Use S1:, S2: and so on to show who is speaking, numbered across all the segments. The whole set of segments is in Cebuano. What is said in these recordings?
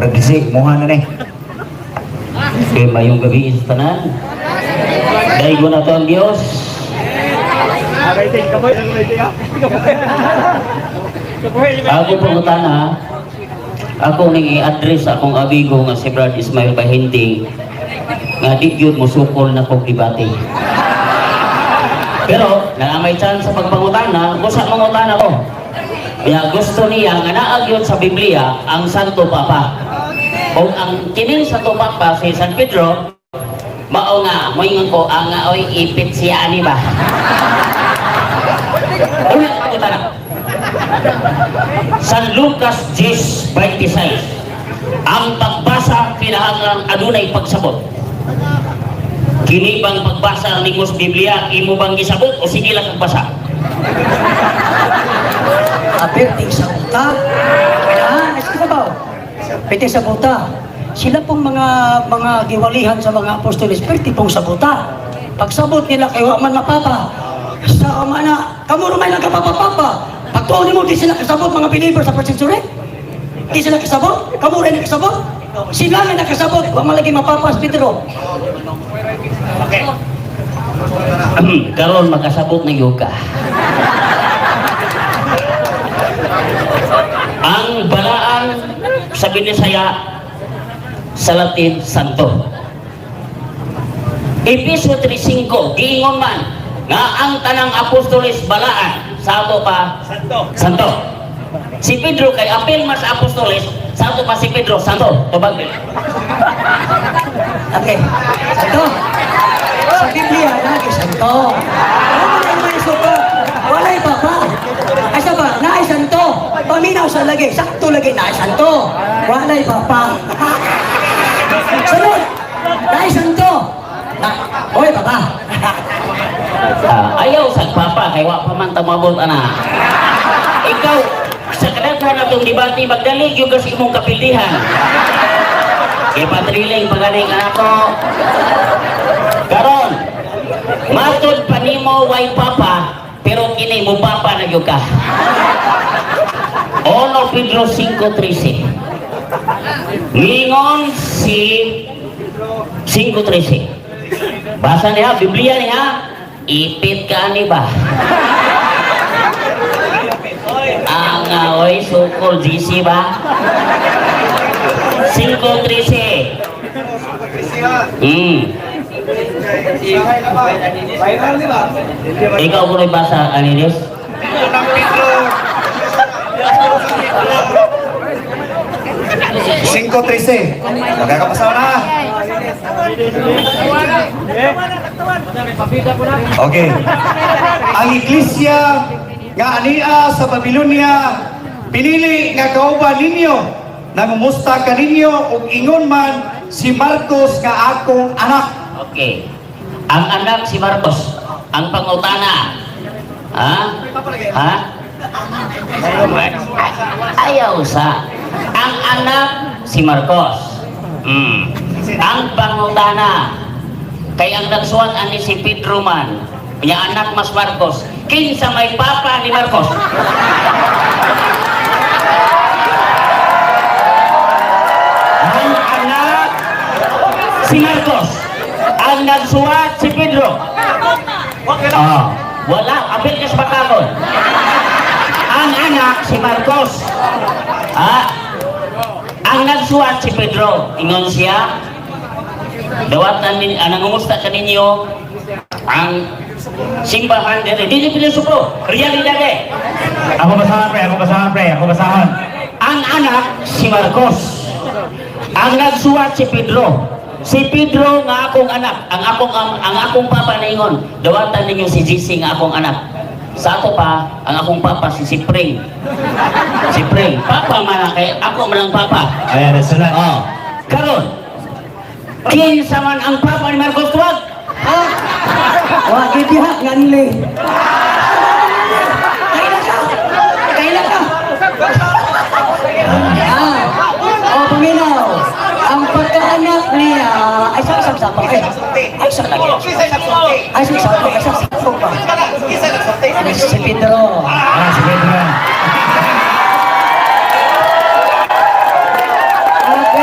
S1: Murag gisi, muha na ni.
S2: Okay, maayong gabii sa tanan. Daygon nato ang Dios. Ako pangutana, ako ning i-address akong amigo nga si Brad Ismail Bahinding nga di gyud mosukol na kog debate. Pero naa may chance sa pagpangutana, busa mangutana ko. Kaya gusto niya nga naa gyud sa Biblia ang Santo Papa. Kung ang kining Santo Papa si San Pedro, mao nga moingon ko ang nga oy ipit siya ani ba. Una pangutana. San Lucas 10:26. Ang pagbasa kinahanglan adunay pagsabot. Kini bang pagbasa nimo sa Biblia imo bang gisabot o sige lang kag basa?
S3: Aperting sa buta. Ah, nasa ba? Pwede sa buta. Sila pong mga giwalihan sa mga apostoles, perti pong sa buta. Pagsabot nila kay wa man mapapa. Sa mana, kamo rumay lang kapapapapa. Pagtuon nimo di sila kasabot, mga believer sa first century. Di sila kasabot, kamo rin nakasabot. Sila nga nakasabot, wa man lagi mapapas Pedro.
S2: Karon makasabot na yoga. Ang balaan sa Binisaya, sa Latin, Santo. Episo 3:5, giingon man nga ang tanang apostoles balaan sa ato pa
S4: Santo.
S2: Santo. Si Pedro kay apil mas apostoles sa ato pa si Pedro Santo. Tubag.
S3: Okay. Santo. Sa Biblia, lagi santo. Wala man may suka. Walay papa. Ay sa ba, naay santo. Paminaw sa lagi, sakto lagi naay santo. Walay papa. Sunod, naay santo. Na, oy papa.
S2: Ah, ayaw sa papa kay wa pa man tamabot ana. Ikaw sa kadaghan natong debate magdali gyud ka sa imong kapildihan. Kay patriling pagaling anak ko. Karon, matud pa nimo way papa, pero kini mo papa na gyud ka. Ono Pedro 5:13. Ningon si 5:13. Basa niya, Biblia niya, ipit ka ni ba? Ang oy, sukol GC ba? 5:13.
S4: Viral, di ba?
S2: Ikaw ko rin basa, Anilis?
S4: Unang Pedro.
S1: 5:13. Magkakapasaw na. Okay. Ang iglesia nga ania sa Babylonia pinili nga kauban ninyo, nangumusta kaninyo ug ingon man si Marcos nga akong anak.
S2: Okay. Ang anak si Marcos, ang pangutana. Ha? Ha? Ayaw sa. Ang anak si Marcos. Ang pangutana kay ang nagsuwat ani si Pedro man. Nya anak mas Marcos. Kinsa may papa ni Marcos? Ang anak si Marcos. Ang nagsuwat si Pedro. Ah, wala, apil ka sa bakakon. Ang anak si Marcos. Ah, ang nagsuwat si Pedro. Ingon siya, dawatan nin, ah, nangumusta ka ninyo ang simbahan diri. Dili pilosopo, realidad eh.
S1: Ako basahan pre, ako basahan pre, ako basahan.
S2: Ang anak si Marcos. Ang nagsuwat si Pedro. Si Pedro nga akong anak, ang akong papa naingon, dawatan ninyo si JC nga akong anak. Sa ato pa, ang akong papa si Sipring. Sipring, papa man ang kay ako man ang papa.
S1: Ayan, nasulat.
S2: Oh. Karon, kinsa man ang papa ni Marcos tuwag?
S3: Ha? Wa gid diha nganli. Kaila ka. Kaila ka. Ah. Oh, paminaw. Ang pagkaanak niya ay sa sa sa ay ay sa lagi. Ay sa sa ay sa sa pa. Si Pedro.
S1: Ah, si Pedro.
S3: Okay.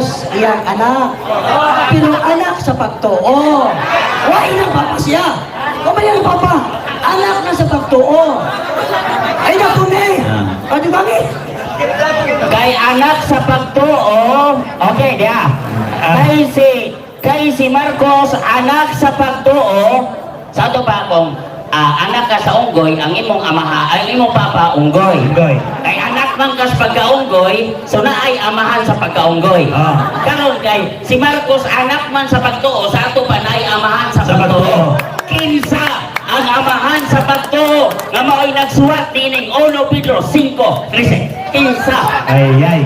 S3: Marcos iyang anak. Pero anak sa pagtuo. Wa ilang papa siya. Wa man iyang papa. Anak na sa pagtuo. Ay na po ni. Ano gamit?
S2: Kay anak sa pagtuo, okay, diya. Kay si Marcos anak sa pagtuo, sa ato pa kung anak ka sa unggoy, ang imong amaha, ang imong papa unggoy.
S1: Unggoy.
S2: Kay anak man kas pagkaunggoy, so naay amahan sa pagkaunggoy. Karon kay si Marcos anak man sa pagtuo, sa ato pa naay amahan sa
S1: Sa
S2: pagtuo.
S1: pagtuo.
S2: Kinsa ang amahan sa pagtuo nga mao'y nagsuwat nining 1 Pedro 5:13. Kinsa?
S1: Ay, ay.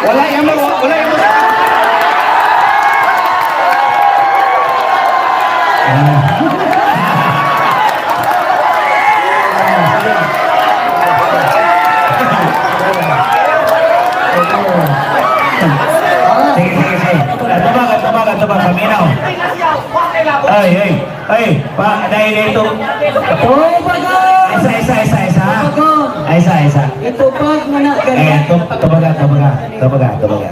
S1: Wala yung mo, wala yung mo. Sige, sige, sige. Tabag, tabag, tabag, paminaw. Ay, ay, ay, pa, dahil ito.
S3: Tubagon!
S1: Isa, isa, isa, isa.
S3: Tubagon!
S1: Ay, isa, isa.
S3: Itubag mo na
S1: Eh,
S3: ganyan.
S1: tubaga, tubaga, tubaga, tubaga.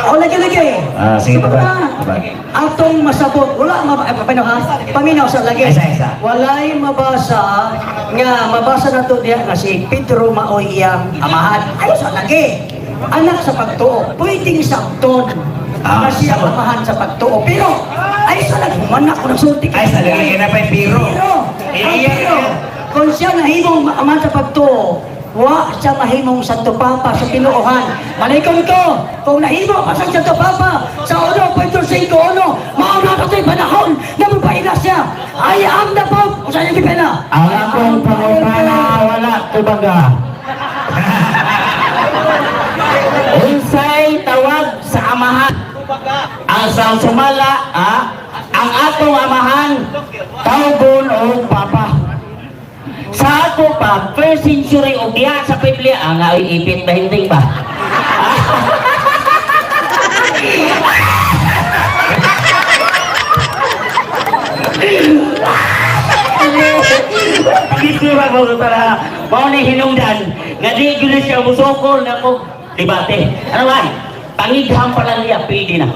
S3: O lagi lagi.
S1: Ah, sige,
S3: Sumama.
S1: tubag, tubag.
S3: Atong masabot, wala mab ay, paminaw ha? Paminaw sa lagi.
S1: Isa, isa.
S3: Walay mabasa nga mabasa na to diya nga si Pedro maoy iyang amahan. Ayo sa lagi. Anak sa pagtuo, pwedeng sabton. Nga siya
S1: Sabot.
S3: amahan sa pagtuo. Pero ay sa lagi, human ako nagsulti.
S1: Ay, sa lagi, na pa'y piro.
S3: Pero,
S1: Eh,
S3: ang
S1: iya,
S3: pero,
S1: iya.
S3: kung siya nahimong amahan sa pagtuo, wa siya mahimong Santo Papa sa tinuohan. Malikon ko, kung nahimo ka sa Santo Papa sa 1.51, mauna ka sa'yo panahon na mapaila siya. I am the Pope. O saan yung gipela?
S2: Ang akong pangutana wala tubaga. Unsay tawag sa amahan? Ang sa sumala, ang atong amahan tawgon og papa. Sa ato pa, first century og diha sa Biblia, ang ay ipit ba hindi ba? Dito ba mo tara? Mao ni hinungdan nga di gyud na siya musokol na ko debate. Ano man? Pangigham pa lang niya pwede na.